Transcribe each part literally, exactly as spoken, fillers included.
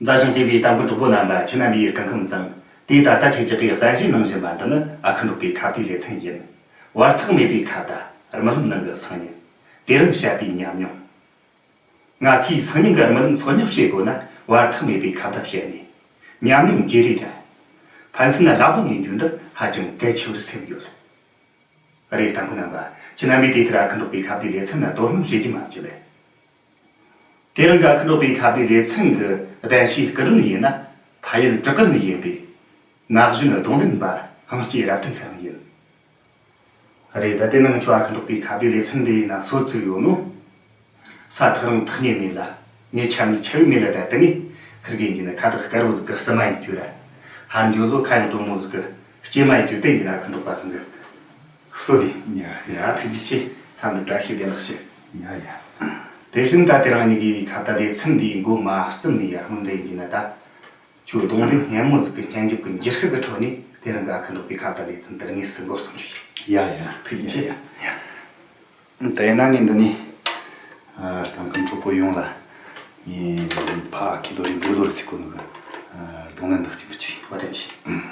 མཛའ་ཞིང་བརྩེ་བའི་གཏམ་གི་གྲོགས་པོ་རྣམ་པ། ཁྱེད་རྣམ་པས་སྐུ་ཁམས་བཟང་། དེ་ད་ལྟ་ཁྱེད་ཀྱི་གིས་གསན་བཞེས་གནང་བཞིན་པ་འདི་ནི་ཨ་ཁུ་འབྲོག་པའི་ཁ་བརྡའི་ལེ་ཚན་ཡིན། བར་ཐག་མེད་པའི་ཁ་བརྡ། རྨི་ལམ་ནང་གི་སང་ཉིན། དེ་རིང་བཤད་པའི་ཉམས་མྱོང་། ང་ཚོས་སང་ཉིན་གྱི་རྨི་ལམ་འཚོལ་སྙེག་བྱེད་དགོས་ན། བར་ཐག་མེད་པའི་ཁ་བརྡ་བཤད་ནས། ཉམས་མྱོང་བརྗེ་རེས་དང་། ཕན་ཚུན་བརླབ་གླེང་ཡིན་རྒྱུ་འདི་ཧ་ཅང་གལ་ཆེ་བར་སེམས་ཡོད། རེད། ལྟ་མཁན་རྣམ་པ། ཁྱེད་རྣམ་པས་དེ་ལྟར་ཨ་ཁུ་འབྲོག་པའི་ཁ་བརྡའི་ལེ་ཚན་ལ་དོ་སྣང་བྱེད་རྒྱུ་མ་བརྗེད་ལེ། དེ་རིང་གི་ཨ་ཁུ་འབྲོག་པའི་ཁ་བརྡའི་ལེ་ཚན་གྱི་གདན་ཞུའི་སྐུ་མགྲོན་ཡིན་ན། ཕ་ཡུལ་བྲག་དཀར་ནས་ཡིན་པའི་ན་གཞོན་རྡུང་ལེན་པ་ཧང་སྐྱིད་རབ་བརྟན་ཚེ་རིང་ཡིན། རེད། ད་དེ་ནང་ཁྱོད་ཨ་ཁུ་འབྲོག་པའི་ཁ་བརྡའི་ལེ་ཚན་འདི་ཡིན་ན་སོ་བཙུགས་ཡོད་ནོ། ས་ཐག་རིང་ཐག་ཉེ་མེད་ལ། ངས་ཆ་མེད་ཆ་ཡོད་མེད་ལ་ད་དེ་ནས་ཁིར་གི་ཡིན་ན། ཁ་བཏགས་དཀར་བོ་ཟིག་གི་སི་མ་ཡིན་རྒྱུ་ར། ཧར་འགྱོ་ཟོ་ཁ་ཡང་གྲོ་མོ་ཟིག་གི་སྐྱེས་མ་ཡིན་རྒྱུ་དེ་ཡིན་ན་ཨ་ཁུ་འབྲོག་པ་ཚང་གི་སུ་ལས། ཡ་ཡ། ཐུགས་རྗེ་ཆེ། ཚང་མ་བཀྲ་ཤིས་བདེ་ལེགས་ཞུ། ཡ་ཡ། དེ་བཞིན་ད་དེ་རིང་ཉིད་ཀྱི་ཁ་བརྡ་ལེ་ཚན་འདིའི་འགོ་མ་རྩོམ་ནས་ཡར་སྔོན་འདི་ཡིན་གྱི་ན། ད་ཁྱོད་རྡུང་ལེན་སྙན་མོ་ཟིག་གི་སྙན་འཇེབས་ཀྱི་འགྱུར་ཁུག་གི་ཁྲོད་ནས་དེ་རིང་གི་ཨ་ཁུ་འབྲོག་པའི་ཁ་བརྡ་ལེ་ཚན་འདིར་དངོས་སུ་འགོ་རྩོམ་རྒྱུ་ཡིན། ཡ་ཡ། ཐུགས་རྗེ་ཆེ། ཡ་ཡ། དེས་ན་ངས་འདི་ནས་ཨ་ལྟ་མཁན་གྲོགས་པོ་ཡོངས་ལ་ངས་ཕ་ཁི་ལོ་རེ་འབུ་ལོ་རེ་ཟེར་གོ་ནོ་གི་ཨ་རྡུང་ལེན་འདི་གཅིག་གི་ཆུ་ཡིན། བཀའ་དྲིན་ཆེ།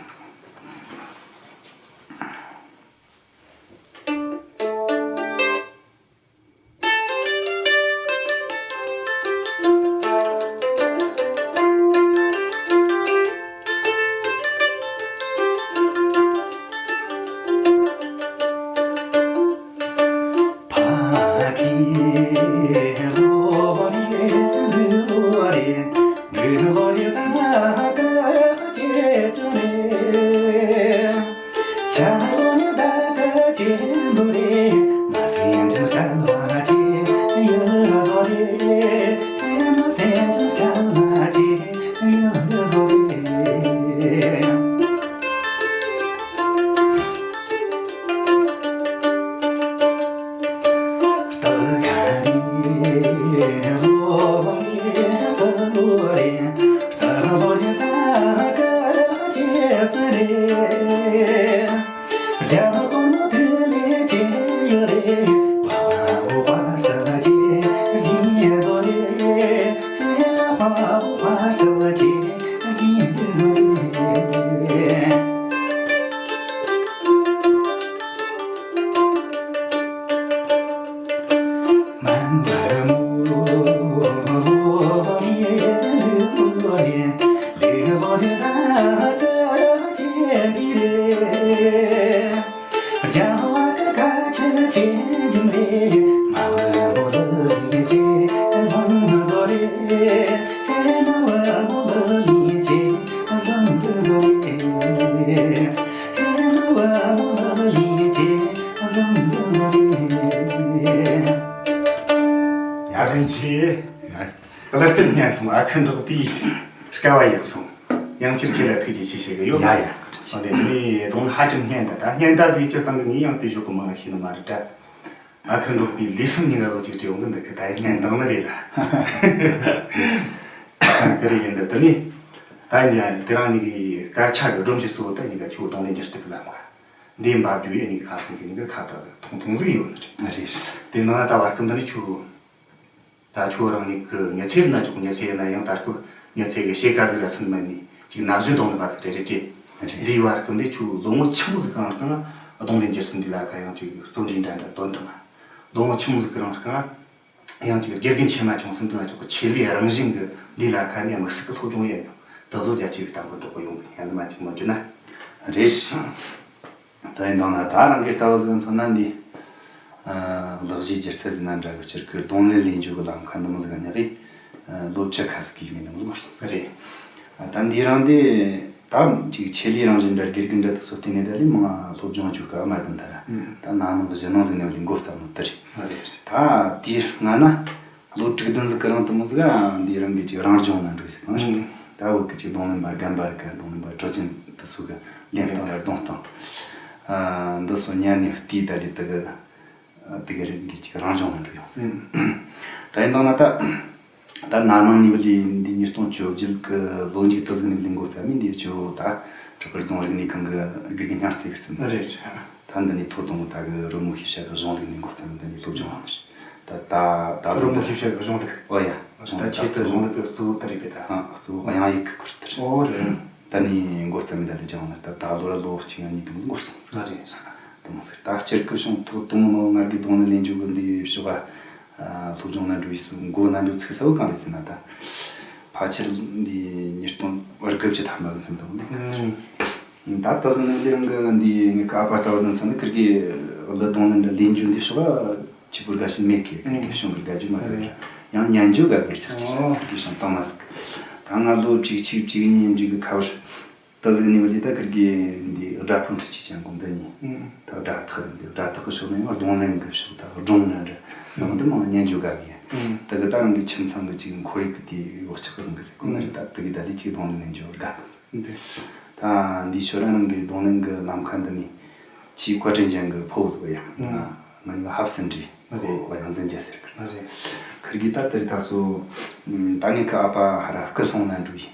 ཡ་རིན་ཆེ། ཡ། གླུ་སྐད་སྙན་སོང་། ཨ་ཁུ་འབྲོག་པའི་སྐལ་བ་ཡག་སོང་། ཡང་བསྐྱར་ཁྱེད་ལ་ཐུགས་རྗེ་ཆེ་ཞུ་གི་ཡོད། ཡ་ཡ། ཨ་ནི་ངས་རྡུང་ཧ་ཅང་སྙན། ད་ད་སྙན་ད་ལས་སྐྱོ་སྟངས་གི་ངས་ཡང་དེ་ཞོག་གི་མང་ཤེས་ནི་མ་རེད་དྲ། ཨ་ཁུ་འབྲོག་པའི་ལུས་སེམས་གཉིས་ཀ་ལོ་གཅིག་བྲེལ་འོང་གི་འདུག་གི། ད་ཡིན་སྙན་འདང་ནི་རེད་ལ། ཤང་ཀི་རེ་ཡིན་འདི་དུ་ནི། ད་ཉ་དེ་རང་གཉིས་ཀྱི་སྐད་ཆ་གི་སྒྲོམ་གཞི་གཙོ་བོ་ད་གཉིས་ཀ་ཁྱོད་རྡུང་ལེན་སྒྱུ་རྩལ་གི་ལམ་ཁ་འདི་འབབ་རྒྱུ་ཡིན། གཉིས་ཀ་ཁ་སང་གི་གཉིས་ཀ་ཁ་བཏགས་ཟིག་ཐུང་ཐུང་ཟིག་ཡོད་ནི་རེད། རེད། དེ་ནང་ད་བར་སྐབས་འདི་ནི་ཁྱོད། ད་ཁྱོད་རང་ཉིད་ཀྱི་མྱི་ཚེ་ཟིན་ན་ཆོག་མྱི་ཚེ་ཡིན་ན་ཡང་ད་སྐབས་མྱི་ཚེ་གི་ཕྱེད་ཀ་ཟིག་ར་ཟིན་མ་ནི་ཅིག་ན་གཞོན་རྡུང་ལེན་པ་ཟིག་རེད། རེད་དྲེ། རེད། འདིའི་བར་སྐབས་འདི་ཁྱོད་ལོ་ངོ་ཆི་མོ་ཟིག་གི་རིང་རྐང་རྡུང་ལེན་སྒྱུ་རྩལ་འདི་ལ་ཁ་ཡང་ཅིག་རྩོམ་འབྲི་འདྲ་འདྲ་འདོན་ཐུབ་མ། ལོ་ངོ་ཆི་མོ་ཟིག་གི་རིང་རྐང་ཡང་ཅིག་དགེ་རྒན་ཆེ་མ་ཆུང་གསུམ་དུ་ན་ཆོག་གི་ཆེད་ལས་རང་བཞིན་གི་འདི་ལ་ཁ་ནས་དམིགས་བསལ་གི་སློབ་སྦྱོང་ཡོད་མྱོང་། དེ་ཚོ་རྒྱ་ཆེ་བའི་གཏམ་གི་འགྲོ་གི་ཡོང་གི་སྙན་མ་ཅིག་མ་བརྗོད་ན། རེད། ད་ཡིན་དང་ན་ད་རང་གི་ལྟ་བ་ཟིག་མཚོན་ན་འདི། ཨ། གླུ་གཞས་སྒྱུ་རྩལ་ཟིན་ན་འདྲ་གི་ཕྱིར་གི་རྡུང་ལེན་ལེན་རྒྱུ་གི་ལམ་ཁ་འདི་མོ་ཟིག་ག་ཉག་གི། ཨ། ལོ་བཅུ་ཁ་ཟིག་གི་ཡིན་ནི་འདི་མོ་ཟིག་མ་སོང་ཟིག་རེད། ཨ། ད་འདི་རང་འདི་ད་ཅིག་ཆེད་ལས་རང་བཞིན་འདྲ་དགེ་རྒན་འདྲ་དེ་ཚོ་བལྟས་ནས་ད་ལས་མང་སློབ་སྦྱོང་བྱོས་ཀ་མ་བདུན་ད་ར། ཨུམ། ད་ན་ནང་གི་གཞི་ནང་ཟིག་ནས་ལས་འགོ་བརྩམས་ནོ་དེ་རེད། ཨ་རེད། ད་དེའི་སྔ་ན། ལོ་དྲུག་བདུན་ཟིག་གི་རིང་དུ་མོ་ཟིག་ཨ། འདི་རང་གི་ཅིག་རང་སྦྱོང་ན་འགྲོ་ཟིག་གང་ཞིག་ཨུམ། ད་བོད་ཀྱི་ཅིག་རྡུང་ལེན་པ་རྒན་པ་རིགས་ཀ་རྡུང་ལེན་པ་གྲུ་ཆེན་དུ་སུ་གི་ལེན་སྟངས་ལ་རྡུང་སྟངས། ཨ། འདི་སོ་ཉན་ནས་བལྟས་ད་ལས་དུ་གི་དུ་གི་རིགས་འགའི་ཅིག་རང་སྦྱོང་ན་འགྲོ་ཡོང་ཟིག་ཨུམ། ད་ཡིན་དང་ན་ད་ད་ན་ནིང་ནས་བ་ལས་འདི་ཉིས་སྟོང་བཅོ་བརྒྱད་གི་ལོ་མཇུག་དུ་ཟིག་ནས་ལས་འགོ་བརྩམས་ནས་འདི་བཅུ་ད་གྲུ་གུར་རྫོང་རིག་གནས་ཁང་གི་དགེ་རྒན་སྙན་རྩིས་གི་ཟིན་རེད། ད་འདི་ནས་ཐོ་དང་ད་གི་རོལ་མོ་ཤེས་བྱ་གི་གཞུང་ལུགས་ནས་འགོ་བརྩམས་འདི་ནས་སློབ་སྦྱོང་བ་ནི་རེད། ད་ད་ད་རོལ་མོ་ཤེས་བྱ་གི་གཞུང་ལུགས། ཨོ་ཡ། ད་ཆེད་དུ་གཞུང་ལུགས་ཀྱི་གཙོ་བོ་དེ་རེད་པས་ད། ཨ། གཙོ་བོ་དབྱངས་ཡིག་གི་སྐོར་དེ་རེད། ཨོ་རེད། ད་ནི་འགོ་བརྩམས་མི་ད་ལས་ཀྱང་ན་ད་ད་ལོ་ར་ལོ་གཅིག་ཡང་གཉིས་དེ་མོ་ཟིག་འགོར་སོང་ཟིག་ཨ་རེད། དེ་མོ་ཟིག་ད་སྤྱིར་གི་བྱུང་ཐོག་དང་མི་ང་གི་གདོང་ནི་ལེན་རྒྱུ་གི་འདི་ཕྱོགས་ཨ། སློབ་སྦྱོང་ན་འགྲོ་ཡི་སུ་མགོ་ན་འགྲོ་ཚིག་ས་བོ་གང་རེད་ཟེར་ན་ད། ཕལ་ཆེར་འདི་ཉིས་སྟོང་བར་སྐབས་ཀྱི་ཐ་མ་གི་ཚུན་དུ་མོ་ཟིག་ད་ད་ཟིག་ནི་ལེ་རང་གི་འདི་ངའི་ཀ་པ་ལྟ་བ་ཟིན་ཚོ་ནི་ཁིར་གི་ལི་གདོང་ནི་འདྲ་ལེན་རྒྱུ་འདི་ཕྱོགས་ཨ། ཆི་པུར་དགའ་ཞིག་མེད་ཀི་ཀི་ཀི་ཤོང་གི་དགའ་རྒྱུ་མ་རེད། ཡང་ཉན་རྒྱུ་དགའ་གི་ཆག་ཆག་ཀི་ཀི་ཤོང་བཏང་མ་ཟིག་ད་ང་ལོ་བཅུ་གཅིག་བཅུ་གཉིས་འདྲི་གི་ཁ་བར་ད་ཟིག་ནི་བ་ལི་ད་ཀིར་གི་འདི་སྒྲ་ཕུན་ཁྲི་ཆི་ཅང་གོང་ད་ནི་ད་སྒྲ་ཐག་རེད། འདི་སྒྲ་ཐག་གི་ཕྱོགས་ནས་ཡང་གདོང་ལེན་གི་ཕྱོགས་ད་སྒྲུང་རེད་འདྲ་ནང་དུ་མང་ཉན་རྒྱུ་དགའ་གི་ད་གི་ད་རང་གི་ཁྱིམ་ཚང་གི་ཅིག་ཁོར་ཡུག་གི་དེ་བག་ཆགས་རང་གི་ཟིག་གོ་ན་རེད། ད་དེ་གི་ད་ལི་ཅིག་གདོང་ལེན་ནན་རྒྱུ་དགའ་ཐང་ཟིག་ད་འདི་ཤོ་ར་རང་གི་གདོང་ལེན་གི་ལམ་ཁ་འདི་ནི་ཆེས་བཀའ་དྲིན་ཅན་གི་ཕོ་བོ་ཟིག་ཡ། ང་ང་ཡི་ལ་ཧབ་སེན་ཏྲི་ཨ་རེད། ཁོ་ཡང་འཛིན་རྒྱ་ཟེར་གི་ཨ་རེད། ཁིར་གི་ད་དེར་ད་སོ་ད་ངེད་ཀི་ཨ་ཕ་ཧ་ར་སྐུ་སོང་ན་འགྲོ་ཡི།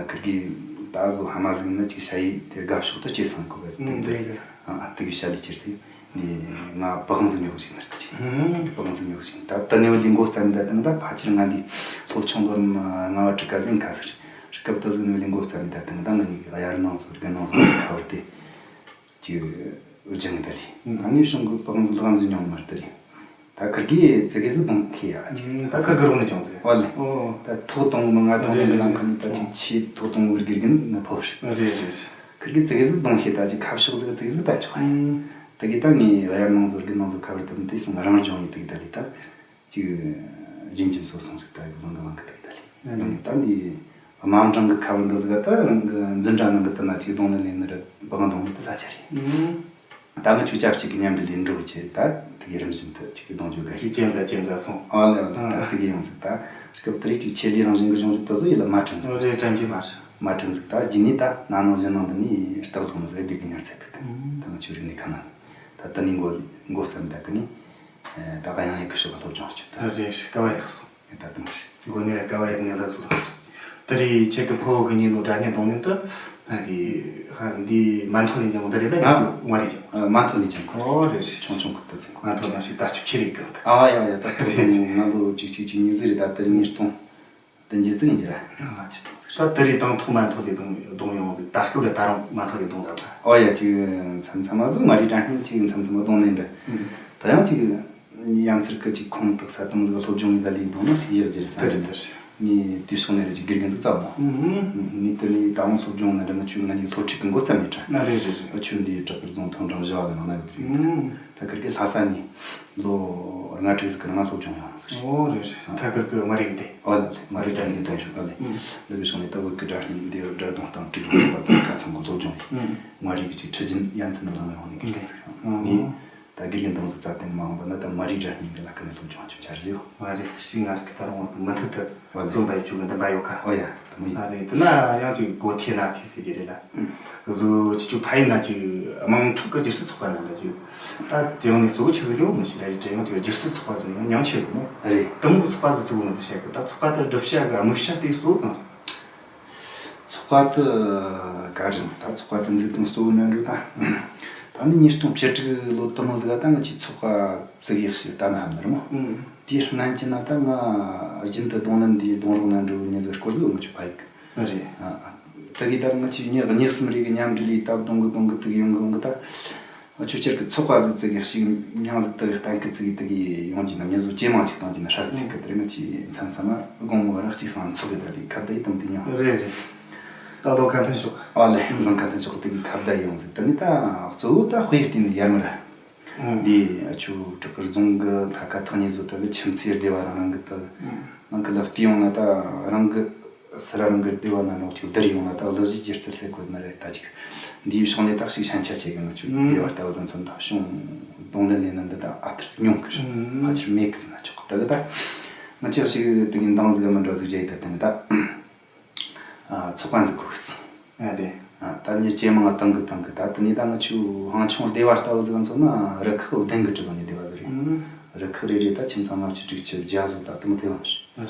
ཁིར་གི་ད་སོ་ཧ་མ་ཟིག་ནི་ཅིག་ཤ་ཡི་དེ་དགའ་ཕྱོགས་དུ་ཅེ་སང་གོ་ག་ཟིག་དེ་འདྲ་ཨ་དེ་གི་ཤ་ལི་ཅེར་སི་ནི་ང་པག་འཛིན་ཉོ་ཞིག་ནར་དེ་ཅི་པག་འཛིན་ཉོ་ཞིག་ད་ད་ནེ་བ་ལི་མགོ་བརྩམས་ད་དང་ད་ཕ་ཆེར་ང་འདི་སློབ་ཆུང་ལོར་ང་བ་ཀྲི་ཀ་ཟིན་ཁ་ཟིར་སྐབས་ད་ཟིག་ནེ་བ་ལི་མགོ་བརྩམས་ད་དང་ད་ང་ནི་གཡར་ནང་སོ་རྒན་ནང་སོ་ཁ་བར་དེ། ཅིག་སྦྱང་གི་ད་ལི། ཨ་ནི་གཞུང་གི་པགས་འཛུགས་ལག་འཛུགས་མྱོང་མར་ད་རེད། ད་ཁིར་གི་ཙི་གེ་ཟིག་གདོང་ཁེ་ཡ་ཅིག་ད་ཁིར་གི་རོགས་ནི་ཅུང་ཙི་ཨོ་ལེ། ད་ཐོག་གཏོང་མི་ང་གཏོང་མི་ལམ་ཁ་ནི་ད་ཅིག་ཆེ་ཐོག་གཏོང་བར་དགེ་རྒན་ནི་ཕོ་རེད། རེད་རེད། ཁིར་གི་ཙི་གེ་ཟིག་གདོང་ཁེ་ད་ཅིག་ཁ་ཕྱོགས་ཟིག་ཙི་གེ་ཟིག་ད་ཆོག་ད་གི་ད་ངས་ཡར་ནང་ཟོར་གི་ནང་ཟོར་ཁ་བར་དུ་དེ་སོང་རང་སྦྱོང་ཡིན་ད་གི་ད་ལི་ད། ཅིག་རྒྱུན་རྒྱུན་སོ་སོང་ཟིག་ད་ཡོད་ལང་གི་ལང་གི་ད་གི་ད་ལི། ཨ་ནི། ད་འདི་དམའ་འབྲིང་གི་ཁ་བར་འདི་ཟིག་ད་རང་གི་འཛིན་གྲྭ་ནང་གི་ད་ན་ཅིག་གདོང་ལེན་ལེན་ནི་རེད་བག་གདོང་ལེན་དུ་ས་ཆ་རེད། ད་ང་ཆོ་ཆབས་ཅིག་གི་མཉམ་འབྲེལ་ལས་འགྲོ་གི་ཆེ་ད་དེ་གི་རིམ་བཞིན་དུ་ཅིག་གི་གདོང་འཇུག་གི་ཅིག་ཅན་ཛ་ཅན་ཛ་སོང་། ཨ་ལེ་ཨ་ལེ་ད་དེ་གི་ཡོང་ཟིག་ད་སྐབས་དེ་རིགས་ཅིག་ཆེད་ལས་རང་བཞིན་གི་གཞུང་ལུགས་ད་བཟོ་ཡིད་ལ་མ་དྲན་ཟིག་རེད་དྲན་གི་མ་རེད། མ་དྲན་ཟིག་ད་རྗེས་ནས་ད་ན་ནང་གཞན་ནང་འདི་ནས་སྟག་ལྷག་ནི་ཟིག་དགེ་གི་ཉར་ཚད་དུ་ད་ད་ང་ཆོ་རིག་གནས་ཁ་ན་ད་ད་ནི་མགོ་མགོ་བརྩམས་ད་དེ་ནས། ད་ག་ཡང་ཡག་གི་ཤོག་སློབ་སྦྱོང་བྱེད་ད། རེད་རེད་ཀ་བ་ཡག་སོང་། ད་དུང་རེད། མགོ་ནས་ར་ཀ་བ་ཡག་ནས་ལ་སུ་དང་། ད་རེད་ཁྱེད་ཀྱི་ཕོ་བོ་གི་ཉིན་ནོ་སྒྲ་སྙན་གཏོང་མྱོང་ད། ད་གི་ཧ་འདི་མ་མཐོ་ནས་ཀྱང་འདི་རེད་ལ་ཡག་ང་རེད་ཀྱང་། མ་མཐོ་ནས་ཀྱང་ཁོ། ཨོ་རེད་རེད། ཆུང་ཆུང་གི་ད་ཅིང་ཁོ། མ་མཐོ་ན་ཞིག་ད་ཆུ་ཁྱེར་ཡིག་གི་ད། ཨ་ཡ་ཡ་ད་ད་རེད་ང་ལོ་གཅིག་གཅིག་གཅིག་གཉིས་ཟིག་རེད་ད་ད་རེད་ཉིས་སྟོང་། དེ་འཇི་ཙི་ཡིན་གྱི་ར། ད་དེ་རིང་དང་ཐོག་མ་མཐོ་ལེ་དང་གདོང་ཡོང་ཟིག་ད་སྐབས་རེ་ད་རུང་མ་མཐོ་ལེ་གདོང་ད་ད། ཨོ་ཡ་ཅིག་མཚམས་མཚམས་མ་ཟུག་མ་རི་དྲ་སྙིང་ཅིག་མཚམས་མཚམས་མ་གདོང་ནས་འདྲ། ད་ཡང་ཅིག་ཡང་ཚིར་ཁ་ཅིག་ཁོང་དག་ས་དང་ཟིག་སློབ་སྦྱོང་ཡིན་ད་ལེ་གདོང་ན་ཞིག་ཡག་གྱི་རེད་ས་རེད་ད་རེད། ངས་དེ་ཕྱོགས་ནས་ར་ཅིག་དགེ་རྒན་ཟིག་བཙལ་མོ། ངས་དེ་ནས་ད་རུང་སློབ་སྦྱོང་ན་འདྲ་ང་ཆུ་ང་ནི་སློབ་ཁྲིད་གི་འགོ་བརྩམས་མེད་དྲ། ན་རེད་རེད་རེད། ཨ་ཆུ་འདི་བྲག་དཀར་རྫོང་ཐང་འགྲམ་བཞི་བ་གི་ནང་ན་ཡོད་རེད། ད་ཁིར་གི་ལྷ་ས་ནས་ལོ་ལྔ་དྲུག་ཟིག་གི་ནང་སློབ་སྦྱོང་ཡོང་ཟིག་ཨོ་རེད་རེད། ད་ཁིར་གི་མངའ་རིས་གི་དེ། ཨོ་ལེ་མངའ་རིས་དྲ་སྙིང་གཏོང་ཞུ་ཨ་ལེ། འདི་གི་སོང་ནས་ད་བོད་གི་དྲ་སྙིང་འདི་སྒྲ་གདོང་སྟངས་དྲུག་ཡོང་ཟིག་པ་དང་ཁ་ཚང་གི་སློབ་སྦྱོང་ཡིན། མངའ་རིས་གི་ཅིག་ཁྲི་ཆེན་ཡན་ཚན་ནང་ཡོང་ནས་གི་ཟིག་ངས་ད་དགེ་རྒན་དང་ཟིག་རྩ་དེང་མ་འོངས་པ་ན་ད་མངའ་རིས་དྲ་སྙིང་གི་ལ་ཁ་ནས་སློབ་སྦྱོང་ཅིག་བྱ་རེ་ཟིག་མངའ་རིས་ཤིང་མངའ་རིས་གི་ད་རུང་མུ་མཐུད་དུ་ཨོ་ལེ། བཟོ་འབའ་ཡི་ཆུ་གི་འདི་འབའ་ཡོད་ཁ། ཨོ་ཡ་ད་མི་ཡིན། ཨ་རེད་དེ་ན་ཡང་ཅིག་སྒོ་ཐེ་ན་ཐེ་ཟེར་གྱི་རེད་ལ། གཟུགས་ཅི་ཅུ་ཕ་ཡིན་ན་ཅིག་དམངས་ཁྲོད་ཀྱི་སྒྱུ་རྩལ་ཚོགས་པ་ནང་ལ་ཅིག་ད་དེ་ཡང་ནི་གཙོ་བོ་ཆི་ཟིག་ཡོད་མི་ཤེས་ར་ཡི་དྲན་ཡང་ཅིག་སྒྱུ་རྩལ་ཚོགས་པ་ཟིག་ཡང་མྱང་ཆེ་གི་མོ། རེད། དེ་མོ་གི་ཚོགས་པ་ཟིག་བཙུགས་ནི་ཟིག་བཤད་གི་ད་ཚོགས་པ་དེ་སྒྲུབ་བྱ་གི་དམིགས་བྱ་དེ་གཙོ་བོ་གང་རེད། ཚོགས་པ་དེ་ག་རེད་ད་ཚོགས་པ་དེ་འཛུགས་དོན་གཙོ་བོ་ནི་འགྲོ་ད། ད་ནི་ཉིས་སྟོང་བཅུ་དྲུག་ལོ་དེ་མོ་ཟིག་ད་ང་ཆི་ཚོགས་པ་བཙུགས་ཡག་ཞིག་ལྟ་ན་ཧ་ནི་རེད་མོ། དེའི་སྔན་གྱི་ན་ད་ང་རྒྱུན་དུ་གདོང་ལེན་འདིའི་གདོང་རོགས་ན་འགྲོ་ཉི་ཟིག་སྐོར་ཟིག་ང་ཆི་ཕ་ཡིག་རེད། ཨ། ད་གི་ད་ང་ཆི་ཉི་ཉི་གསུམ་རེ་གི་མཉམ་འབྲེལ་ལས་སྟབས་གདོང་གི་གདོང་གི་དུག་ཡོང་གི་ཡོང་གི་ད། ང་ཆོ་ཁྱེར་གི་ཚོགས་པ་ཟིག་བཙུགས་གི་ཞིག་མྱང་ཟིག་དུ་གི་གཏན་འཁེལ་བཙུགས་གི་དུ་གི་ཡོང་གི་ན་མྱི་ཟོ་ཇེ་མང་ཅིག་བཏང་གི་ན་ཧྲ་གི་ཟིག་གི་དེ་རིང་ང་ཆི་མཚམས་མཚམས་མ་དགོང་མོ་ར་གཅིག་སང་ཚོགས་གི་ད་ལི་ཁ་བརྡ་ཡི་དམ་དུ་མྱོང་། རེད་རེད། ད་ལོ་ཁ་མཐུན་ཤོག་ཨ་ལེ་བཟང་ཁ་མཐུན་ཤོག་དུ་གི་ཁ་བརྡ་ཡོང་ཟིག་ད་ནི་ད་གཙོ་བོ་ད་དཔེ་བལྟས་ནི་ཡར་མར། འདི་ཨ་ཆུ་བྲག་དཀར་རྫོང་གི་ལྷ་ཁ་ཐག་ཉེ་བཟོ་ལྟ་བུ་ཁྱིམ་མཚེས་སྡེ་བ་རང་རང་གི་ལྟ་བུ་ནང་གི་ལ་བལྟས་ཡོང་ན་ད་རང་གི་སི་ར་རང་གི་སྡེ་བ་ན་ནོག་ཆུ་བསྡུར་ཡོང་ན་ད་གླུ་གཞས་སྒྱུ་རྩལ་ཚེ་གོད་ན་རེད་ད་ཅིག་འདིའི་ཕྱོགས་ནས་ད་ཞིག་ཞན་ཆ་ཆེ་གི་ང་ཆུ་སྡེ་བ་ལྟ་བུ་ཟན་ཚོན་ད་བྱུང་གདོང་ལེན་ལས་ན་འདི་ད་ཨ་ཐུར་ཉུང་གི་ཕལ་ཆེར་མེད་གི་ཟིན་ན་ཆོག་ད་གི་ད་ང་ཆེ་ཞིག་དེ་གི་འདང་ཟིག་མི་འདྲ་ཟིག་རྒྱ་ཡི་ད་དེ་ནི་ད། ཚོགས་པ་འཛུགས་དགོས་ཟིན། ཨ་དེ། ད་ནི་ཇེ་མང་ལ་བཏང་གི་བཏང་གི་ད་དེ་ནས་ད་ང་ཆུ་ཧང་ཆུང་སྡེ་བ་ལྟ་བུ་ཟིག་མཚོན་ན་རུ་ཁག་བདུན་གི་གྲུབ་ནས་སྡེ་བ་ཟིག་རེད། རུ་ཁག་རེ་རེ་ད་ཁྱིམ་ཚང་ལྔ་བཅུ་དྲུག་ཅུ་བརྒྱ་ཟིག་ད་དུང་དེ་བ་རེད།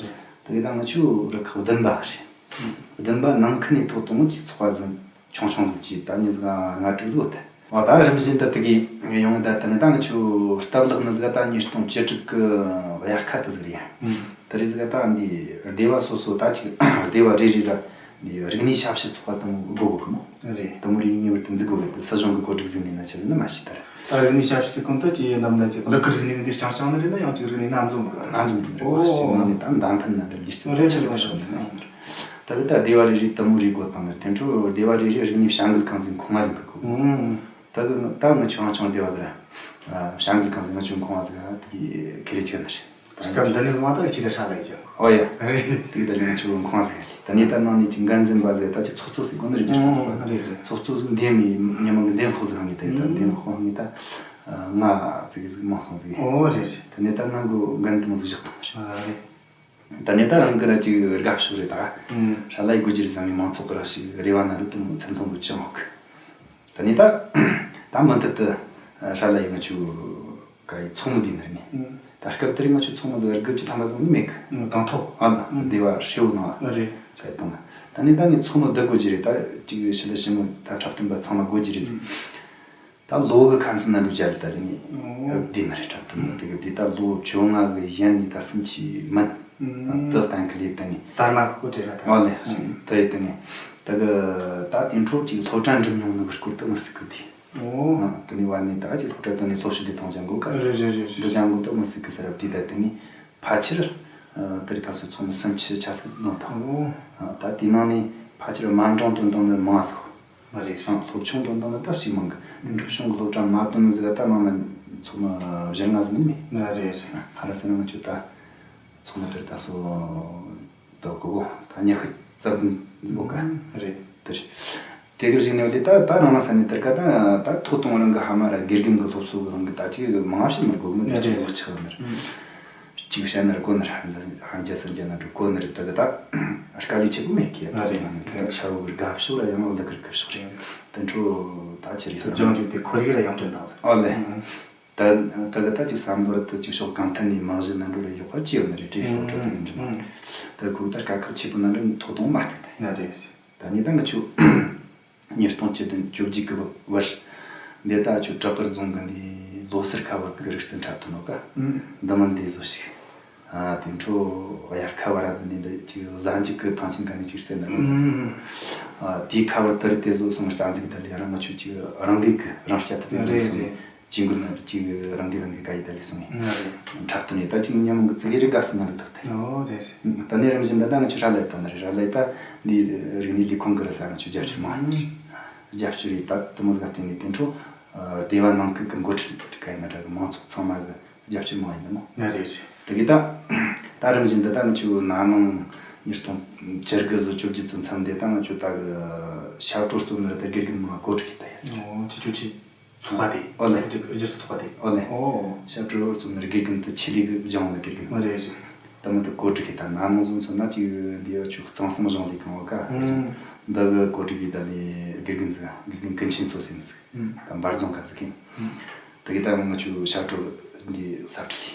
དེ་གི་ད་ང་ཆུ་རུ་ཁག་བདུན་པ་རེད། བདུན་པ་ནང་ཁུལ་ནས་ཐོག་དང་གཅིག་ཚོགས་པ་ཟིག་ཆུང་ཆུང་ཟིག་གྱིས་ད་ནི་ཟིག་ལྔ་དྲུག་ཟིག་དེ། ཨོ་ད་རིམ་བཞིན་དུ་དེ་གི་ཡོང་ད་དེ་ནི་ད་ང་ཆུ་སྟབས་ལེགས་ནི་ཟིག་ད་ཉིས་སྟོང་བཅུ་དྲུག་གི་དབྱར་ཁ་དེ་ཟིག་རེད། ད་རེས་ཟིག་ད་འདི་སྡེ་བ་སོ་སོ་ད་ཅིག་སྡེ་བ་རེ་རེ་ལ་ནི་རིག་གནས་ཞབས་ཞུ་ཚོགས་པ་དང་དགོས་གོ་གི་མོ། རེད། དེ་མོ་རིག་གནས་བར་དུ་འཛུགས་དགོས་གི་དེ་སྲིད་གཞུང་གི་བཀོད་སྒྲིག་ཟིན་ནས་ན་ཆ་ཟིན་ན་མ་ཤེས་ད་ར། ད་རིག་གནས་ཞབས་ཞུ་ཚོགས་ཁང་དུ་ཅི་ཡིན་ནམ་ན་ཅིག་གླུ་གར་རིག་གནས་འདི་རྐྱང་རྐྱང་ནི་རེད་ན་ཡང་ཅིག་རིག་གནས་སྣ་འཛོམས་གི་སྣ་འཛོམས་འདི་རེད་བ། ཞིག་ནང་ནས་ད་མདའ་འཕེན་ན་རེད། ལུས་རྩལ་རེད་ད་ཅི་རེད་ཟིག་ཤོད་ནི་ད་ད་གི་ད་སྡེ་བ་རེ་རེ་དེ་མོ་རེ་དགོས་དང་ནི་དེ་འཕྲོ་སྡེ་བ་རེ་རེ་རིག་གནས་བྱ་འགུལ་ཁང་ཟིན་ཁོ་མ་རིན་པ་གོ། ད་གི་ད་ང་ཆུང་ཆུང་སྡེ་བ་གི་ར་བྱ་འགུལ་ཁང་ཟིན་ང་ཆུང་ཁོང་བ་ཟིག་ད་གི་ཁེ་རེ་ཆེ་ནི་རེད། སྐབས་འདི་ནས་བཟུང་བ་ད་ཁྱེད་ར་ཧྲ་ལ་ཡི་ཅང་། ཨོ་ཡ། རེད། དེ་ད་ལན་ཆུ་ཁོང་ཟིག་ཡ་ལི་ད་ནི་ད་ནང་ནས་ཅི་འགན་འཛིན་པ་ཟེར་ད་ཅི་ཚོགས་གཙོ་ཟིག་གོ་ནི་རེད་ཀྱི་ཚོགས་གཙོ་ཟིག་རེད་རེད། ཚོགས་གཙོ་ཟིག་འདེམས་མི་ཉི་མ་གི་འདེམས་ཕོག་ཟིག་ཧང་གི་ད་ད་འདེམས་ཕོག་ཧང་གི་ད་ང་ཙིག་ཟིག་མང་སོང་ཟིག་ཨོ་རེད་རེད། ད་ནི་ད་ནང་གི་འགན་དེ་མོ་ཟིག་བཞག་དང་རེད། ཨ་རེད། ད་ནི་ད་རང་གི་ར་ཅིག་དགའ་ཕྱོགས་རེད་ད། ཧྲ་ལ་ཡི་དགོས་རྒྱུ་རེད་བསམ་ནས་མང་ཚོགས་གི་ར་ཞིག་རེ་བ་ན་རུ་དེ་མོ་མཚན་མཐོང་གི་ཅང་ཧོག་ད་ནི་ད་ད་མུ་མཐུད་དུ་ཧྲ་ལ་ཡི་ང་ཆུ་ག་ཡི་ཚོགས་མི་དེ་ནར་ནས། ད་སྐབས་དེར་ང་ཆུ་ཚོགས་མི་ཟིག་དགུ་བཅུ་ཐམ་པ་ཟིག་ནི་མེད་གི། དང་ཐོག་ཨ་ད་སྡེ་བ་ཧྲེའུ་ནང་ཨ་རེད། ག་ཡི་དང་ད་ནི་ད་ངས་ཚོགས་མི་བསྡུ་དགོས་རྒྱུ་རེད་ད། ཅིག་ཞི་ལི་ཞི་མོ་ད་འཁྲབ་སྟོན་པ་ཚང་མ་དགོས་རྒྱུ་རེད་ཟིག་ད་ལོ་གི་ཁ་མཚམས་ན་འགྲོ་རྒྱ་ལ་ད་ལི་ནི་ཨོ་བསྡུས་ནི་རེད་འཁྲབ་སྟོན་པ་དེ་གི་དེ་ད་ལོ་བཅོ་ལྔ་གི་ཡན་ནི་ད་སུམ་ཅུ་མིན། ད་གཏན་གི་ལས་ད་ནི་དར་མ་ཁོ་དྲེ་ར་ད་ཨ་ལེ་ད་ཡི་ད་ནི་ད་གི་ད་དེ་འཕྲོ་ཅིག་སློབ་གྲྭ་འགྲིམ་མྱོང་ནི་གི་སྐོར་དུ་ང་སི་ཀི་དེ། ཨོ། དེ་ནི་བར་ནས་ད་ཅི་སློབ་གྲྭ་དེ་ནས་སློབ་ཕྱི་དེ་གཏོང་ཅང་གོ་ཀ་སི། རེད་རེད་རེད་འདི་རེད། ཅང་གོ་ཏོ་མི་སྲིད་ཀི་སི་རབ་དེ་ད་དེ་ནི་ཕལ་ཆེར་དེ་རིགས་ད་སོ་ཚོང་མི་སུམ་ཅུ་ཆ་ཟིག་ལོན་དང་། ཨོ། ད་དེ་ནང་ནས་ཕལ་ཆེར་དམའ་འབྲིང་དོན་དང་ནི་མང་ཟིག་མ་རེད། སློབ་ཆུང་དོན་དང་ནི་ད་ཞིག་མང་གི་འགྲུབ་ཆུང་གི་སློབ་གྲྭ་མ་དོན་ཟིག་ད་ནང་ན་ཚོང་མི་བཞི་ལྔ་ཟིག་མིན་མེད། མ་རེད། ཧ་ར་སི་ན་ང་ཆུ་ད། ཚོང་ལ་དེར་ད་སོ་དོ་གོ་གོ་ད་ཉི་ཤུ་རྩ་བདུན་འགོ་ག་རེད། དེར་དེ་གི་གཞིགས་ནས་དེ་ད་ད་རང་རང་ས་ནས་དེར་ག་ད་ད་ཐོ་གཏོང་རང་གི་ཧ་མ་ར་དགེ་རྒན་གི་སློབ་གསོ་གི་རང་གི་ད་ཅིག་མང་བ་ཞིག་མི་དགོ་མི་ད་ཅིག་ལོག་ཆགས་ནི་རེད། ཅིག་བཤད་ན་ར་གོ་ནི་ར་ཧན་རྒྱ་སར་རྒྱ་ན་ར་གོ་ནི་རེད། ད་གི་ད་དཀའ་ལས་ཆེ་གོ་མེད་ཀི་ད་ཐོ་གཏོང་རང་གི་ད་ཆ་བོ་གི་དགའ་ཕྱོགས་ར་ཡང་ལ་གི་གི་ཕྱོགས་རེད། དེ་འཕྲོ་ད་ཆེ་རེད་ས་ལྗང་ཇུ་དེ་ཁོར་ཡུག་ར་ཡང་སྐྱོན་དང་ཟེར། ཨོ་ལེ། ད་ད་གི་ད་ཅིག་བསམ་བློ་ར་ད་ཅིག་ཕྱོགས་གང་ཐད་ནས་མང་གཞི་ནང་འགྲོ་ར་ཡོད་པ་ཅི་ཡོད་ན་རེད་དྲིས་ཤོག་ཁྲ་ཚིག་འདྲི་མ་རེད། ད་ཁོ་ད་དཀའ་ཁག་ཆེ་པོ་ནང་འགྲོ་ཐོག་དོང་མ་ཐུག་ད་ཡ་རེད། ད་ནི་ད་ང་ཆུ་ཉིས་སྟོང་བཅུ་བདུན་བཅོ་བརྒྱད་གི་བར་འདི་ད་ཆུ་བྲག་དཀར་རྫོང་གི་འདི་ལོ་སར་ཁ་བར་གི་རིག་རྩལ་འཁྲབ་ཐུབ་ནོ་ཀ་འདི་མིན་འདི་བཟོ་ཞིག་ཨ་དེ་འཕྲོ་དབྱར་ཁ་བ་ར་འདི་ནི་འདི་ཅིག་གཟའ་མཇུག་གི་ཐང་ཆེན་ག་ནས་ཅིག་གསན་ན་ཨ་དེའི་ཁ་བར་དུ་རི་དེ་བཟོ་སོང་རྩ་འཛུགས་ད་ལི་རང་ང་ཆུ་ཅིག་རང་གི་གི་རང་སྐྱ་ཐུབ་པའི་རེད་སོང་རེད། ཅིག་འགུལ་ན་ཅིག་རང་གི་རང་གི་ག་ཡི་ད་ལི་སོང་ངེ་འཕྲག་ཏུ་ནས་ད་ཅིག་ཉམས་གི་ཙི་གེ་རི་དགའ་སི་ན་རི་ཐོག་ཏེ་ཨོ་རེད་རེད། ད་ནི་རིམ་བཞིན་ད་ད་ང་ཆུ་ར་ལ་ཡི་ད་ན་རི་ར་ལ་ཡི་ད་འདི་རིག་གནས་ལས་ཁུངས་གི་ར་ས་ང་ཆུ་རྒྱབ་སྐྱོར་མ་ཡིན་རྒྱབ་སྐྱོར་རེད། ད་དུ་མོ་ཟ་བརྟེན་ནས་དེ་འཕྲོ་སྡེ་བ་ནང་ཁུལ་གི་འགོ་ཁྲིད་ག་ཡི་ན་ར་གི་མང་ཚོགས་ཚང་མ་གི་རྒྱབ་སྐྱོར་མང་ཡིན་ནི་མོ། ང་རེད་རེད། དེ་གི་ད་ད་རིམ་བཞིན་འདི་ད་ང་ཆུ་ན་ནང་ཉིས་སྟོང་བཅུ་དགུ་བཟོ་བཅུ་བརྒྱད་ཚོ་མཚམས་འདི་ད་ང་ཆུ་ད་གི་ཞབས་བྲོ་རྩོམ་ནི་ར་ད་དགེ་རྒན་མང་གོ་སྒྲིག་གི་ད་ཡ་ཟེར། ཨོ་ཅི་ཆུ་ཆི་ཚོགས་པ་དེ་ཨོ་ལེ། སྒྱུ་རྩལ་ཚོགས་པ་དེ་ཨོ་ལེ། ཨོ་ཞབས་བྲོ་རྩོམ་ནི་ར་དགེ་རྒན་དུ་ཆེད་ལས་གི་སྦྱང་ནི་དགེ་རྒན་ཨོ་རེད་རེད། ད་མི་ད་གོ་སྒྲིག་གི་ད་ན་ནང་བཟོ་མཚོན་ན་ཅི་འདི་ཡ་ཆུ་གཙང་གསུམ་སྦྱང་ལས་གང་བ་ཀ་ཨུམ། འདི་གི་གོ་སྒྲིག་གི་ད་ལི་དགེ་རྒན་ཟིག་དགེ་རྒན་ཀུན་མཁྱེན་ཚོ་ཟེར་ནི་ཟིག་ད་འབར་རྫོང་ཁ་ཟིག་གིན། དེ་གི་ད་ང་ཆུ་ཞབས་བྲོ་འདི་ས་ཁྲི་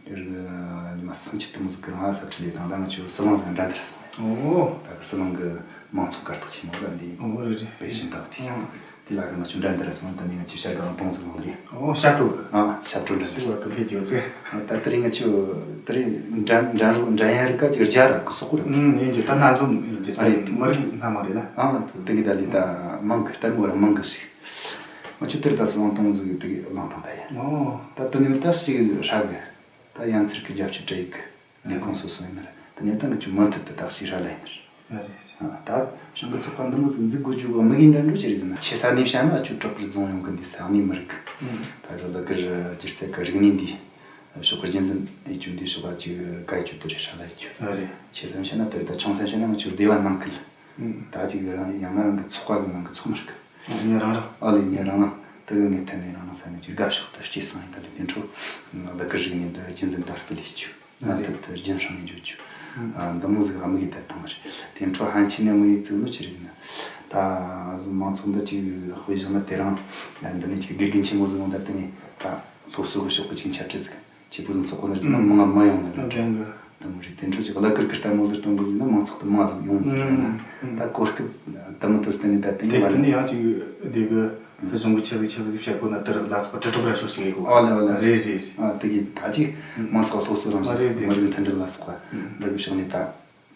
ལི། ཉི་མ་སུམ་ཅུ་དུ་མོ་ཟིག་གི་ང་ས་ཁྲི་ལི་དང་ད་ང་ཆུ་ཟི་ལིང་ཟིག་འགྲན་བསྡུར་སོང་། ཨོ། ད་གི་ཟི་ལིང་གི་མང་ཚོགས་གར་སྟེགས་ཆེན་མོ་ལ་འདི་ཨོ་རེད་རེད། པེ་ཤིན་ཏག་དེ་ཞིག་དེ་ལ་གི་ང་ཆུ་འགྲན་བསྡུར་སོང་། ད་ནི་ང་ཆུ་ཞར་གང་གཏོང་ཟིག་ལོང་རེད། ཨོ་ཞབས་བྲོ་གི་ཨ་ཞབས་བྲོ་འགྲན་བསྡུར། སུ་བ་གི་ཕེབས་རྒྱུ་ཚེ། ད་དེ་རིང་ང་ཆུ་དེ་རིང་འགྲན་འགྲན་རོགས་འགྲན་ཡ་རིགས་ཀ་ཅིག་རྒྱ་ར་གི་སོག་ར། ཨུམ་ཡིན་གྱི་ད་སྣ་འཛོམས་ཡིན་གྱི་ཨ་རེད། མི་རིགས་སྣ་མང་རེད་ན། ཨ་དེ་གི་ད་ལི་ད་མང་གི་ལྟད་མོ་ར་མང་གི་ཞིག་ང་ཆུ་དེར་ད་སོང་དོང་ཟིག་དེ་གི་ལང་དང་ད་ཡ། ཨོ། ད་དེ་ནི་ད་ཞིག་ཧྲ་གི་ད་ཡ་མཚར་གི་རྒྱབ་ཆུ་བྲེ་གི་ལས་ཁུངས་སོ་སོ་ཡིན་ན་ར་དེ་ནི་ད་ང་ཆུ་མུ་མཐུད་དུ་ད་ཞིག་ཧྲ་ལ་ཡིན་ན་ར། ད་ཞང་གི་ཚོགས་པ་འདི་མོ་ཟིག་འཛུགས་དགོས་རྒྱུ་གི་དམིགས་ཡུལ་འདྲ་འགྲོ་ཅི་རེད་ཟེར་ན་ཆེ་ས་ནས་བཤད་ན་ཆུ་བྲག་གི་རྫོང་ཡོངས་གི་འདི་ས་གནས་མི་རིགས་ད་རུ་ལ་གི་རི་སྒྱུ་རྩལ་གི་རིག་གནས་འདི་ཕྱོགས་གི་རྒྱུན་འཛིན་ཡེད་རྒྱུ་འདི་ཕྱོགས་ག་ཅིག་ག་ཡེད་རྒྱུ་དེ་རེད་ཧྲ་ལ་ཡེད་རྒྱུ། ཆེ་ས་ནས་བཤད་ན་དེ་རེད། ད་ཆུང་ས་ནས་བཤད་ན་ང་ཆུ་སྡེ་བ་ནང་ཁུལ་ད་ཅིག་རང་ཡང་ན་རང་གི་ཚོགས་པ་གི་ནང་གི་ཚོགས་མི་རིགས། ཨ་ལས་ངས་རང་རང་དེ་གི་ངས་ཐད་ནས་རང་རང་ས་ནས་ཅིག་དགའ་ཕྱོགས་དུ་སྐྱེས་སང་ཡིན། ད་ལས་དེ་འཕྲོ་ལ་གི་རིག་གནས་འདི་རྒྱུན་འཛིན་དར་སྤེལ་ཡེད་རྒྱུ། ང་ཐུབ་ཐུབ་རྒྱུན་སྲུང་ཡེད་རྒྱུ། ཨ་འདི་མོ་ཟིག་དམིགས་ཡུལ་དེ་བཏང་བ་རེད། དེ་འཕྲོ་ཧན་ཆི་ནས་དམིགས་ཡུལ་བཙུགས་ནོ་ཆི་རེད་ཟེར་ན། ད་གཟོད་མང་ཚོགས་འདི་ཅིག་དཔེ་བཞག་ན་དེ་རིང་འདི་ནས་ཅིག་དགེ་རྒན་ཆེན་མོ་ཟིག་ཡོང་ད་དེ་ནས་ད་སློབ་གསོ་གི་ཕྱོགས་གི་ཅིག་འཆད་ཁྲིད་ཟིག་ཆེ་པོ་ཟིག་ཚོགས་གོ་ནི་རེད་ཟེར་ན་མང་ང་མ་ཡོང་ནི་རེད། དེ་མོ་རེད། དེ་འཕྲོ་ཅིག་གླ་གར་གི་ལྟད་མོ་ཟིག་སྟོན་དགོས་ཟེར་ན་མང་ཚོགས་དེ་མང་ཟིག་ཡོང་ཟིག་རེད་ན། ད་གོ་སྐབས་དེ་མོ་དེ་བརྟེན་ནས་ད་དེ་ནས་བར་ནས་ཡང་ཅིག་དེ་གི་སྲིད་གཞུང་གི་ཆི་ཟིག་ཆི་ཟིག་བྱེད་དགོས་ན་དེ་རིགས་ལ་སོགས་པ་དྲིལ་སྒྲོག་ར་ཤོག་ཅིག་ཡེད་དགོས། ཨོ་ལེ་ཨོ་ལེ། རེད་རེད་རེད། ཨ་དེ་གི་ད་ཅིག་ཨུ། མང་ཚོགས་སློབ་གསོ་རང་ཨ་རེད་བཞིན་རེད། མི་རིགས་མཐུན་སྒྲིལ་ལ་སོགས་པ་ཨུ། འདི་གི་ཕྱོགས་ནས་ད་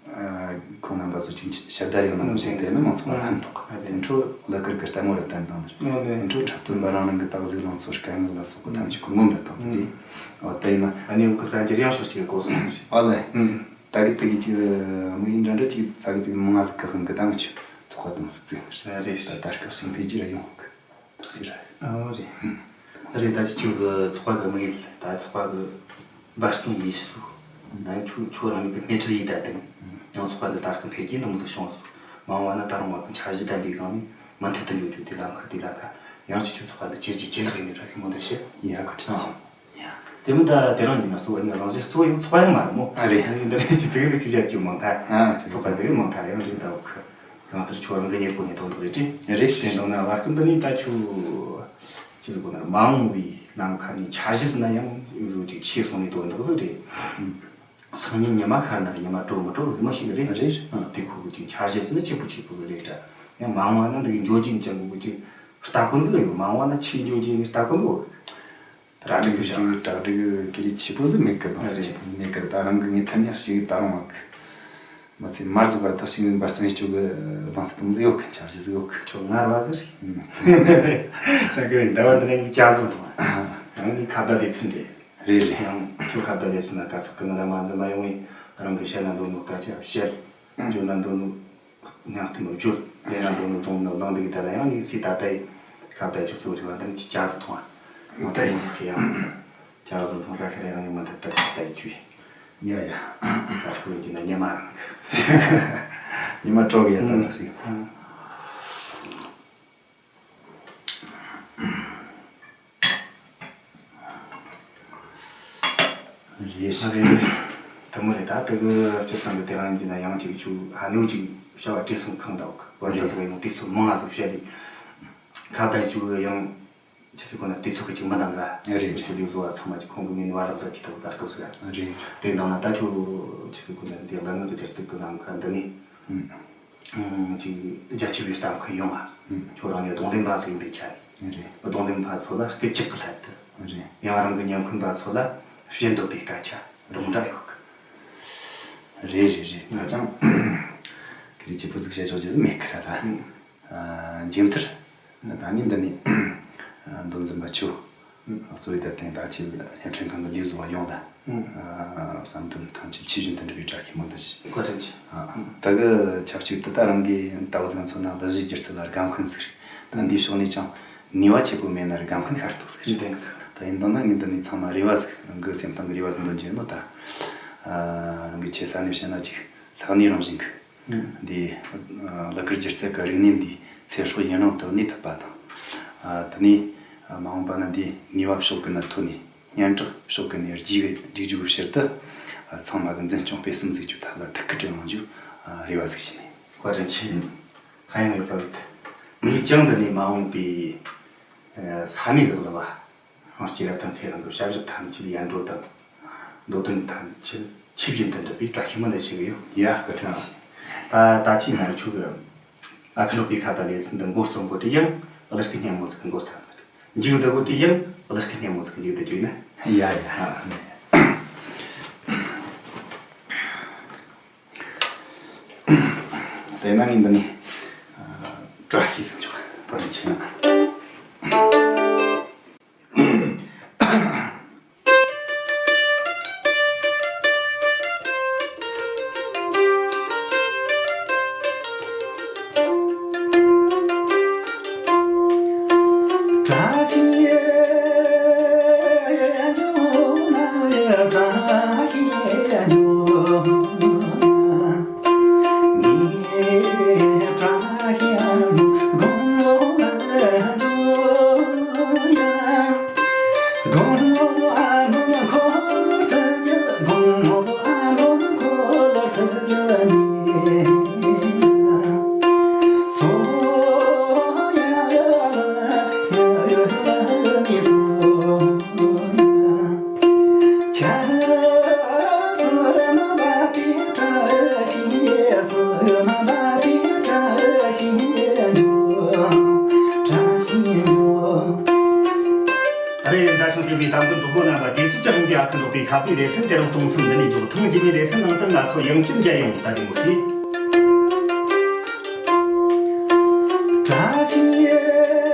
ཨ་ཁོང་རྣམ་པ་ཚོ་ཅིག་ཞབས་བརྡ་ཡོད་ན་མི་ཞིག་དེ་ནི་མང་ཚོགས་ལ་ཕན་ཐོགས། ཨ་རེད། དེ་འཕྲོ་ལ་ཀིར་ཀིར་ལྟད་མོ་ར་བསྟན་དང་ནི་ཨོ་ལེ། དེ་འཕྲོ་འཁྲབ་སྟོན་པ་རང་རང་གི་སྟག་གཟིག་ལང་ཚོ་དཀའ་ངལ་ལ་སོགས་པ་ཐམས་ཅད་ཁོ་ངོམ་ར་བཏང་ཚུལ་དེ་ཨོ་དེ་ཡིན་ན་ཨ་ནི་འུ་ཀི་གསར་འགྱུར་ཡང་ཤོག་ཅིག་གོ་སོང་ཞིག་ཨོ་ལེ། ད་གི་དེ་གི་ཅིག་དམིགས་ཡུལ་འདྲ་འདྲ་ཅིག་ཙག་གི་ཙིག་མང་ང་ཟིག་གི་དབང་གི་ད་མི་ཆུ་ཚོགས་པ་དང་སྲིད་ཙིག་རེད། ད་ལྟ་སྐབས་སུ་འཕེལ་རྒྱས་ར་ཡོང་གི་ཟེར་ར། ཨོ་རེད། ད་རེད། ད་ཅི་ཆུ་གི་ཚོགས་པ་གི་དམིགས་ཡུལ་ད་ཚོགས་པ་གི་འབད་བརྩོན་ཡིན་ཞུ། ད་ཁྱོད་ཁྱོད་རང་ཉིད་ཀྱི་སྣེ་ཁྲིད་ཡིན་ད་དེ་ཡང་ཚོགས་པ་འདི་ད་སྐབས་འཕེལ་རྒྱས་འདི་མོ་ཟིག་བྱུང་སོང་། མ་འོངས་པ་ན་ད་རུང་བ་གི་འཆར་གཞི་ལྡན་པའི་སྒང་ནས་མུ་མཐུད་དུ་འགྱོ་རྒྱུ་དེ་ལམ་ཁ་དེ་ལ་ད་ཡང་ཅི་ཆུ་ཚོགས་པ་འདི་ཇེ་ཇེ་ཇེ་ལེགས་ཡིན་ནི་ར་ཁི་མོ་འདི་བཤད། ཡ་ཁ་ཁྲིད་ཨ། ཡ། དེ་མིན་ད་དེ་རང་གི་ན་གཙོ་བོ་ནི་རང་བཞིན་གཙོ་བོ་ཡང་ཚོགས་པ་ཡང་མ་རེད་མོ། ཨ་རེད། ཨ་ནི་འདི་རེད་ཅི་ཙིག་ཙིག་ཅིག་བཤད་རྒྱུ་མང་ཐལ། ཨ་ཙིག་ཙིག་ཚོགས་པ་ཙིག་མང་ཐལ་ཡང་རེད། ད་འོ་ཁ་གང་ལྟར་ཁྱོད་རང་གི་ཉེར་པོ་ནས་དོན་དག་རེད་དྲི། རེད། དེ་འདང་ན་བར་སྐབས་འདི་ནས་ད་ཁྱོད་ཅི་ཟེར་དགོས་ན་མ་འོངས་པའི་ནམ་མཁའ་ནས་འཆར་གཞི་ཟེར་ན་ཡང་ཨུ་ཟོ་ཅིག་ཆེ་སོང་ནས་དོན་དག་ཟིག་རེད། སང་ཉིན་ཉི་མ་ཤར་ན་ཉི་མ་དྲོ་མི་དྲོ་ཟིག་མ་ཤེས་གི་རེད། རེད། ཨ་དེ་ཁོ་གི་ཅིག་འཆར་གཞི་ཟེར་ན་ཆེ་པོ་ཆེ་པོ་ཟིག་རེད་དྲ། ཡང་མ་འོངས་པ་ན་འདི་གི་འགྱོ་རྒྱུ་ཅང་གི་ཅིག་སྟ་གོན་ཟིག་ཡོད། མ་འོངས་པ་ན་ཆེས་འགྱོ་རྒྱུ་ནི་སྟ་གོན་ཟིག་ཡོད། གྲ་སྒྲིག་གི་བྱ་བ། གྲ་སྒྲིག་གི་ལས་ཆེ་པོ་ཟིག་མེད་གི། ལམ་སང་ཆེ་པོ་ཟིག་མེད་གི། ད་རང་གི་ངའི་ཐད་ནས་ཞིག་ད་རུང་བ་གི་མ་ཚད་མར་འཛུགས་པ་ད་ཞིག་འབད་བརྩོན་ཞིག་གི་ལམ་སང་དུམ་ཟིག་ཡོད་གི། འཆར་གཞི་ཟིག་ཡོད་གི། ཁྱོད་ངར་བ་ཟིག་རེད། ཅང་གི་རེད། ཟླ་བ་འདི་ནས་ངས་བསྐྱར་བཟོ་ཐོངས། ཨ་རང་གི་ཁ་བརྡ་ལས་ཚུལ་འདྲེ། རེད་རེད། ཡང་ཁྱོད་ཁ་བརྡ་ལས་ཚུལ་ན་དཀའ་ཚེགས་གི་ང་ལ་མ་འཛིན་མ་ཡོང་བས་རང་གི་བཤད་ན་འདོད་ནོ་སྐད་ཆ་བཤད། ཨ་བརྗོད་ན་འདོད་ནོ། སྙིང་གཏམ་བརྗོད། ལས་ན་འདོད་ནོ་གདོང་ནོ་ལང་འདུག་ད་ལ་ཡང་ཡིན་སྲིད་ད་ལྟའི་ཁ་བརྡ་ཅིག་གཙོ་བོ་རེ་བ་འདི་ནི་ཅི་ཅག་ཟིག་མཐོང་བ། ད་ཡིན་ཟིག་ཡང་ཅག་ཟིག་མཐོང་ཁ་ཁ་རེ་རང་ཡིན་མ་ཐད་ད་ད་ཡི་ཅུས། ཡ་ཡ། ད་ཁོ་ཡིན་གྱི་ན་ཉི་མ་རང་གི། ཉི་མ་དྲོ་གི་ཡ་ད་ལ་སྲིད། རེད། ཨ་རེད། དེ་མོ་རེད། ད་དེ་གི་སྤྱིར་བཏང་གི་དེ་རང་གི་ན་ཡང་ཅིག་ཆུ་ཧ་ནེའུ་ཅིག་བྱ་བ་བྲེལ་སོང་ཁང་ད་འོག་བར་ད་ཟིག་ཡང་དུས་ཚོད་མང་ང་ཟིག་བཤད་ལི། ཁ་བརྡ་ཅུ་ཡང་ཅི་ཟིག་གོ་ན་དུས་ཚོད་གི་ཅིག་མི་འདང་ག་ཨ་རེད། ཆུ་ལི་བཟོ་བ་ཚང་མ་ཅིག་ཁོང་གི་མིན་བར་རག་ཟ་ཅི་ཐོག་ད་སྐབས་ཟིག་ཨ་རེད། དེ་འདང་ན་ད་ཆུ་ཅི་ཟིག་གོ་ན་འདི་ལ་ངག་གི་སྦྱར་ཚིག་གི་ནང་ཁ་འདི་ནི། ཨུམ། ཅིག་རྒྱ་ཆེ་བའི་གཏམ་ཁུལ་ཡོང་བ། ཨུམ། ཁྱོད་རང་ནི་རྡུང་ལེན་པ་ཟིག་ཡིན་པའི་ཆ་ནས། རེད། རྡུང་ལེན་པ་ཚོ་ལ་སྐད་ཅིག་གི་སླད་དུ། རེད། ཡང་རང་གི་ཉན་མཁན་པ་ཚོ་ལ་བྱིན་འདོད་པའི་སྐད་ཆ་དུམ་གྲ་ཡོད་གི། རེད་རེད་རེད། ད་ཅང་ཁི་རི་ཆི་ཕུ་ཟིག་བཤད་ཆོག་རྒྱུ་ཟིག་མེད་གི་ར་ད། ཨུམ། ཨ་མཇུག་མཐར། ད་ནི་འདི་ནས་མདོ་འཛིན་པ་ཆུ། གཙོ་བོའི་ད་ཐེངས་ད་ཆེད་བརྙན་འཕྲིན་ཁང་གི་ལས་བཟོ་བ་ཡོངས་ལ་ཨང་། ཨ་བསམ་དོན་ཐམས་ཅད་ཆོས་བཞིན་དུ་འགྲུབ་པའི་བཀྲ་ཤིས་སྨོན་འདུན་ཞུ། བཀའ་དྲིན་ཆེ། ཨ་ད་གི་ཆབས་ཅིག་ཏུ་ད་རང་གི་ལྟ་བུ་ཟིག་མཚོན་ན་གླུ་གཞས་སྒྱུ་རྩལ་ལ་དགའ་མཁན་ཟིག་རེད། ད་འདིའི་ཕྱོགས་ནས་ཀྱང་ནུས་པ་ཆེ་པོ་མེད་ན་ར་དགའ་མཁན་ཤ་སྟག་ཟིག་རེད། བདེན་གི། ད་ཡིན་དང་ན་ངས་འདི་ནས་ཚང་མ་རེ་བ་ཟིག་རང་གི་སེམས་གཏིང་གི་རེ་བ་ཟིག་འདོན་གྱི་ཡོད་ནོ། ད་ཨ་རང་གི་ཆེ་ས་ནས་བཤད་ན་ཅིག་ས་གནས་རང་བཞིན་གི་འདི་གླུ་གར་སྒྱུ་རྩལ་གྱི་རིག་གནས་འདི་ཚེ་སྲོག་ཡུན་རིང་དུ་གནས་ཐུབ་པ་དང་། དེ་ནས་མ་འོངས་པ་ན་འདི་ནུས་པ་ཕྱོགས་ཀུན་ན་ཐོན་ནས་སྙན་གྲགས་ཕྱོགས་ཀུན་ནས་རྒྱས་རྒྱས་རྒྱུའི་ཕྱིར་དུ་ཚང་མ་གི་འཛིན་སྐྱོང་སྤེལ་གསུམ་ཟིག་ཅུ་ཐ་ལ་ཐུགས་ཁུར་དྲན་ཡོང་རྒྱུ་རེ་བ་ཟིག་བྱས་ནས། བཀའ་དྲིན་ཆེ། གང་ཡང་ཡོད་པ་རེད། ངས་ཀྱང་འདི་ནས་མ་འོངས་པའི་ས་གནས་གི་གླུ་བ། ཧང་སྐྱེས་རབ་དང་ཚེ་རིང་གི་བྱ་བཞག་ཐམས་ཅད་ཡར་འགྲོ་དང་། འདོད་དོན་ཐམས་ཅད་ཆོས་བཞིན་དུ་འགྲུབ་པའི་བཀྲ་ཤིས་སྨོན་འདུན་ཞུ་གི་ཡོད། ཡ་བཀའ་དྲིན་ཆེ། ད་ད་ཅི་ན་ཆུ་གི་ཨ་ཁུ་ནོ་པའི་ཁ་ད་ལས་ཚུན་དུ་མགོ་རྩོམ་གོ་དྲི་ཡང་གླུ་སྐད་སྙན་མོ་ཟིག་གི་མགོ་རྩོམ་གོ་དྲི། མཇུག་བསྡུ་གོ་དྲི་ཡང་གླུ་སྐད་སྙན་མོ་ཟིག་གི་མཇུག་བསྡུ་བཅུག་ན། ཡ་ཡ། ཨ། དེ་ན་ངས་འདི་ནས་བཀྲ་ཤིས་ཟིག་འཇོག་བཀའ་དྲིན་ཆེ། བའི་དམ་པའི་གྲོགས་པོ་རྣམ་པ། དུས་ཚོད་ཀྱི་དབང་གིས་ཨ་ཁུ་འབྲོག་པའི་ཁ་བརྡའི་ལེ་ཚན་དེ་རིང་གཏོང་མཚམས་འདི་ནས་འཇོག་ཐེངས་རྗེས་མའི་ལེ་ཚན་ནང་དུ་ང་ཚོ་ཡང་བསྐྱར་མཇལ་ཡོང་། ད་བདེ་མོ་བྱོས། བཀྲ་ཤིས་